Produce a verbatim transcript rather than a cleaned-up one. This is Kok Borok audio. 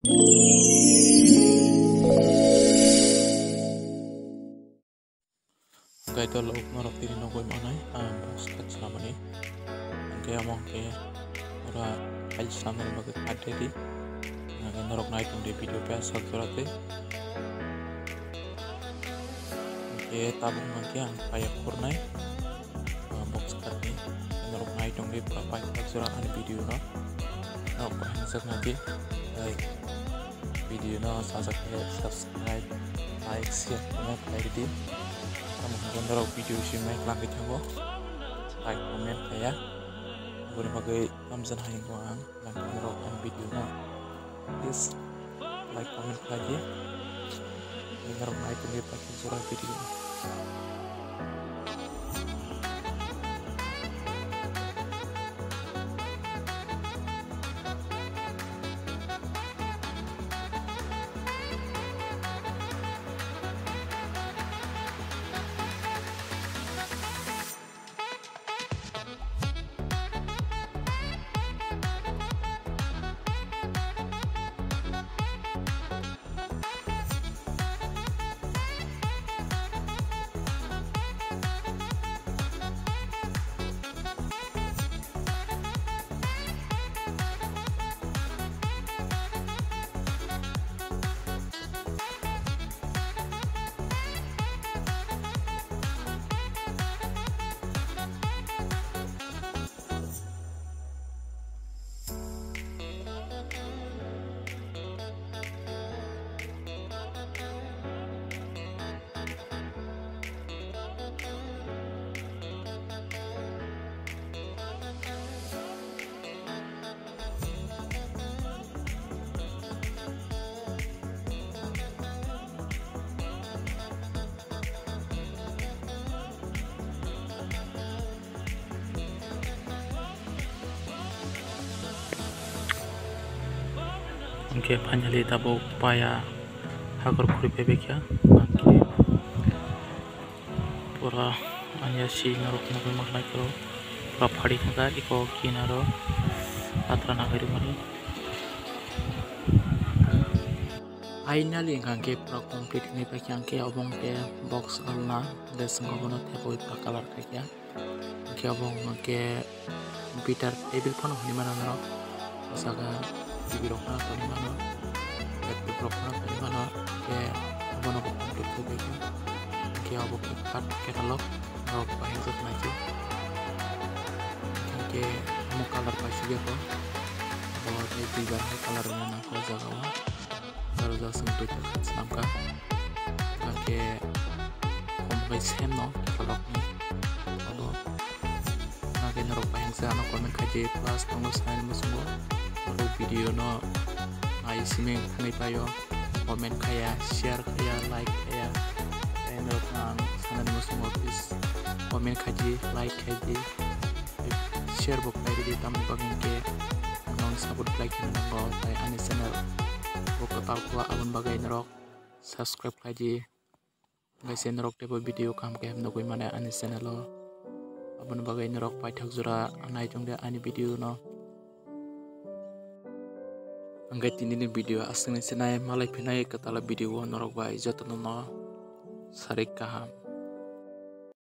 Hwnkhe to lok norok tini nugwi manai, ah, box cut swnamani. Hwnkhe omo hwnkhe ora file swnamnani bagwi cut ready. Hwnkhe norok nai tongdi video khe sak jora tei. Hwnkhe tabuk hwnkhe ang paiya khurnai, ah, box cut ni. Norok nai tongdi pura paithak jora ani video no. Norok bahai hwnjak naidi. Tei video no sajak khe subscribe, like, share, comment khlai ridi. Tamo hwnba norok video si mai kwlangwi thango. Like, comment khaiya. Aboni bagwi tamjani hai wngkha ang. Norok ang video no please like, comment khlai di. Norok nai tongwi paithak jora video. Hwnkhe finally tabuk paiya hakor khuri phaibaikha. Hwnkhe pura anya si norok nugwi manlai khe pura phari thangkha eko kinaro atra nangwi rwmani. Finally hwnkha hwnkhe pura complete wngwi paikha, hwnkhe obo hwnkhe box alna, hwnkhe chwng obono teibo pura colour khaikha. Hwnkhe obo hwnkhe computer table phano hinwi mano norok, o jaga T V rok phano tongwi mano, laptop rok phano tongwi mano, hwnkhe obono bo complete khe baikha. Hwnkhe obo khe card catalog rok bahai jok naikhe. Hwnkhe omo colour paisukya bo, bo tei duibar hai colour rwna nangkha o jaga o. Aro jang chwng twi swnamkha. Hwnkhe khum bai sem no kholokni. Abo hwnkhe norok bahai wngsa ano comment khaidi plus tongno sanani muchungo. Norok video no nai simi thangwi paio. Comment khaiya, share khaiya, like khaiya. Tei norok ang sanani muchungo please comment khaidi, like khaidi. Share bo khlai ridi, tamni bagwi hwnkhe ang nokni support khlai khe nango, tai ani channel bo kwtal kho, aboni bagwi norok subscribe khlai di. Hwnkhe se norok teibo video kaham kaham nugwi mano ani channel o, aboni bagwi norok paithak jora nai tongdi ani video no. Hwnkhe tinini video aswkni se nai malai phinai kwtal video o norok bai jotono no sarik kaham.